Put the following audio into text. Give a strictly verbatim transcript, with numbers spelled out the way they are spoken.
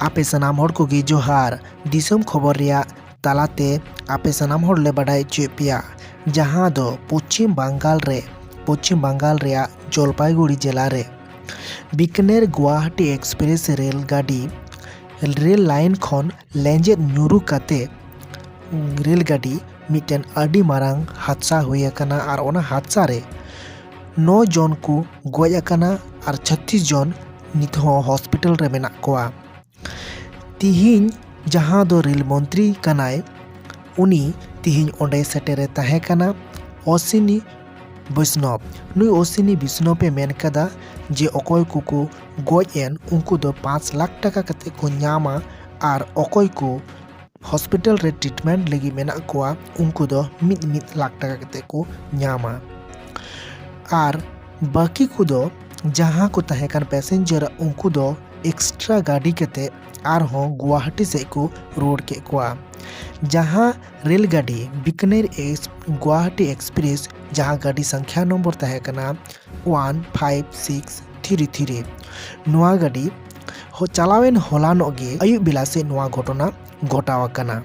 ᱟᱯᱮ ᱥᱟᱱᱟᱢ ᱦᱚᱲ ᱠᱚᱜᱮ ᱡᱚᱦᱟᱨ᱾ ᱫᱤᱥᱚᱢ ᱠᱷᱚᱵᱚᱨ ᱨᱮᱭᱟᱜ ᱛᱟᱞᱟᱛᱮ ᱟᱯᱮ ᱥᱟᱱᱟᱢ ᱦᱚᱲ ᱞᱮ ᱵᱟᱰᱟᱭ ᱦᱚᱪᱚᱭᱮᱫ ᱯᱮᱭᱟ, ᱡᱟᱦᱟᱸ ᱫᱚ ᱯᱚᱪᱷᱤᱢ ᱵᱟᱝᱜᱟᱞ ᱨᱮ, ᱯᱚᱪᱷᱤᱢ ᱵᱟᱝᱜᱟᱞ ᱨᱮᱭᱟᱜ ᱡᱚᱞᱯᱟᱭᱜᱩᱲᱤ ᱡᱮᱞᱟ ᱨᱮ ᱵᱤᱠᱟᱱᱮᱨ ᱜᱩᱣᱟᱦᱟᱴᱤ ᱮᱠᱥᱯᱨᱮᱥ ᱨᱮᱞ ᱜᱟᱹᱰᱤ ᱨᱮᱞ ᱞᱟᱭᱤᱱ ᱠᱷᱚᱱ ᱞᱮᱸᱡᱮᱫ ᱧᱩᱨᱩ ᱠᱟᱛᱮ ᱨᱮᱞ ᱜᱟᱹᱰᱤ ᱢᱤᱫᱴᱮᱱ ᱟᱹᱰᱤ ᱢᱟᱨᱟᱝ ᱦᱟᱫᱥᱟ ᱦᱩᱭ ᱟᱠᱟᱱᱟ ᱟᱨ ᱚᱱᱟ ᱦᱟᱫᱥᱟ ᱨᱮ ᱱᱚ ᱡᱚᱱ ᱠᱚ ᱜᱚᱡ ᱟᱠᱟᱱᱟ ᱟᱨ ᱪᱷᱟᱛᱤᱥ ᱡᱚᱱ ᱱᱤᱛ ᱦᱚᱸ ᱦᱚᱥᱯᱤᱴᱟᱞ ᱨᱮ ᱢᱮᱱᱟᱜ ᱠᱚᱣᱟ᱾ ᱛᱤᱦᱤᱧ ᱡᱟᱦᱟᱸ ᱫᱚ ᱨᱮᱞ ᱢᱚᱱᱛᱨᱤ ᱠᱟᱱᱟᱭ, ᱩᱱᱤ ᱛᱤᱦᱤᱧ ᱚᱸᱰᱮ ᱥᱮᱴᱮᱨᱮ ᱛᱟᱦᱮᱸ ᱠᱟᱱᱟ ᱚᱥᱤᱱᱤ ᱵᱤᱥᱱᱚᱵ᱾ ᱱᱩᱭ ᱚᱥᱤᱱᱤ ᱵᱤᱥᱱᱚᱵ ᱮ ᱢᱮᱱ ᱠᱟᱫᱟ ᱡᱮ ᱚᱠᱚᱭ ᱠᱚᱠᱚ ᱜᱚᱡ ᱮᱱ ᱩᱱᱠᱩ ᱫᱚ ᱯᱟᱸᱪ ᱞᱟᱠᱷ ᱴᱟᱠᱟ ᱠᱟᱛᱮ ᱠᱚ ᱧᱟᱢᱟ ᱟᱨ ᱚᱠᱚᱭ ᱠᱚ ᱦᱚᱥᱯᱤᱴᱟᱞ ᱨᱮ ᱴᱨᱤᱴᱢᱮᱱᱴ ᱞᱟᱹᱜᱤᱫ ᱢᱮᱱᱟᱜ ᱠᱚᱣᱟ ᱩᱱᱠᱩ ᱫᱚ ᱢᱤᱫ ᱢᱤᱫ ᱞᱟᱠᱷ ᱴᱟᱠᱟ ᱠᱟᱛᱮ ᱠᱚ ᱧᱟᱢᱟ᱾ ᱟᱨ ᱵᱟᱹᱠᱤ ᱠᱚᱫᱚ ᱡᱟᱦᱟᱸ ᱠᱚ ᱛᱟᱦᱮᱸ ᱠᱟᱱ ᱯᱮᱥᱮᱧᱡᱟᱨ ᱩᱱᱠᱩ ᱫᱚ ᱮᱠᱥᱴᱨᱟ ᱜᱟᱹᱰᱤ ᱠᱟᱛᱮ ᱟᱨᱦᱚᱸ ᱜᱩᱣᱟᱦᱟᱴᱤ ᱥᱮᱫ ᱠᱚ ᱨᱩᱣᱟᱹᱲ ᱠᱮᱫ ᱠᱚᱣᱟ᱾ ᱡᱟᱦᱟᱸ ᱨᱮᱞ ᱜᱟᱹᱰᱤ ᱵᱤᱠᱟᱱᱮᱨ ᱮᱠᱥ ᱜᱩᱣᱟᱦᱟᱴᱤ ᱮᱠᱥᱯᱨᱮᱥ ᱡᱟᱦᱟᱸ ᱜᱟᱹᱰᱤ ᱥᱚᱝᱠᱷᱭᱟ ᱱᱚᱢᱵᱚᱨ ᱛᱟᱦᱮᱸ ᱠᱟᱱᱟ one five six three three, ᱱᱚᱣᱟ ᱜᱟᱹᱰᱤ ᱦᱚ- ᱪᱟᱞᱟᱣᱮᱱ ᱦᱚᱞᱟᱱᱚᱜ ᱜᱮ ᱟᱹᱭᱩᱵ ᱵᱮᱞᱟ ᱥᱮᱫ ᱱᱚᱣᱟ ᱜᱷᱚᱴᱚᱱᱟ ᱜᱷᱚᱴᱟᱣ ᱟᱠᱟᱱᱟ᱾